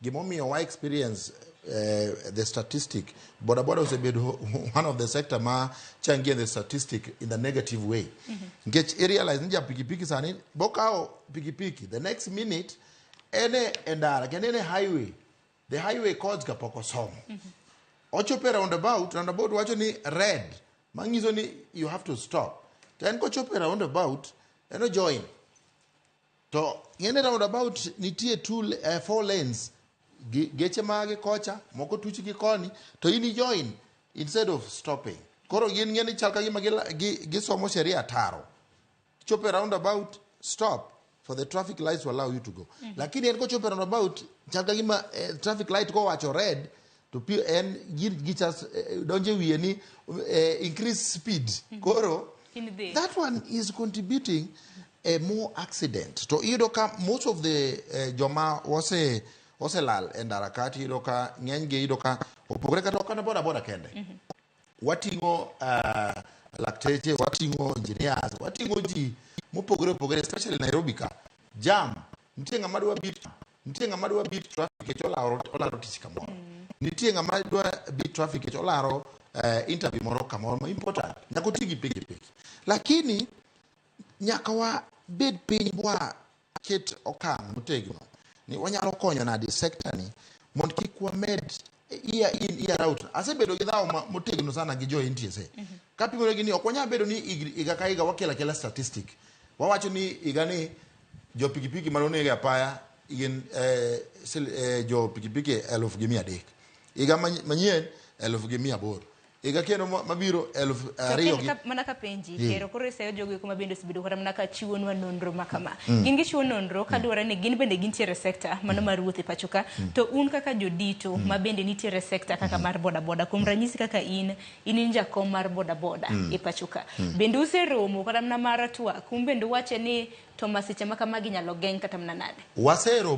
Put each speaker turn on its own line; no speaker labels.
Gimomiyo wa experience the statistic, boda boda osebedo one of the sector ma changie the statistic in the negative way, nikech mm -hmm. I realize ni ja pikipiki sani bokawo pikipiki, the next minute en e ndara kendo en e highway, the highway codes ka pok osomo. Ochopo e roundabout, roundabout wacho ni red, manyiso ni you have to stop, to en kochopo e roundabout en ojoin. To ng'ene roundabout nitie two, four lanes, geche mage kocha moko tuch gi koni, to in ijoin instead of stopping. Koro gin ng'eni chal ka gima gisomo sheria taro. Chopo e roundabout, stop for the traffic lights to allow you to go. Lakini en kochopo e roundabout, chal ka gima traffic light kowacho red, to pi en gichas donjo e wiye ni increase speed. Koro
In dhi.
That one is contributing a more accident. To iyudo ka most of the joma ose oselal e ndara ka, tiyudo ka ng'eny gi iyudo ka opogore kata ok boda boda kende. Wating'o lakteche, wating'o engineers, wating'o ji mopogore opogore, especially Nairobi ka. Jam, nitie ng'ama dwa beat traffic nikech olaro tich kamoro. Nitie ng'ama dwa beat traffic nikech olaro interview moro kamoro ma important. Nyaka oti gi pikipiki. Lakini nyaka wabed piny wa ket okang' motegno ni wanyalo konyo nade sector ni mondo kik wamed year in, year out. Asebedo gi dhawo motegno sana gi jo NTSA kapimore gi ni ok wanyal bedo ni higa ka higa wakelo akela statistic, wawacho ni higa ni jo pikipiki mane oneg e apaya gin jo pikipiki 1300, higa manyien 1800, higa kendo mabiro 2000 gi
Mana ka penji kero koro iseyo jogo eko ma bende osebedo kata mana ka chiwonwa nonro ma kama. Gin gichiwo nonro kaluwore ni gin bende gintiere e sector mano mar wuoth e pacho ka. To un kaka jodito ma bende nitiere e sector kaka mar boda boda, kuom ranyisi kaka in jakom mar boda boda e pacho ka, bende useromo kata mana mar twak, un bende uwache ni to masiche ma kamagi inyalo geng' kata mana nade?
Waseromo.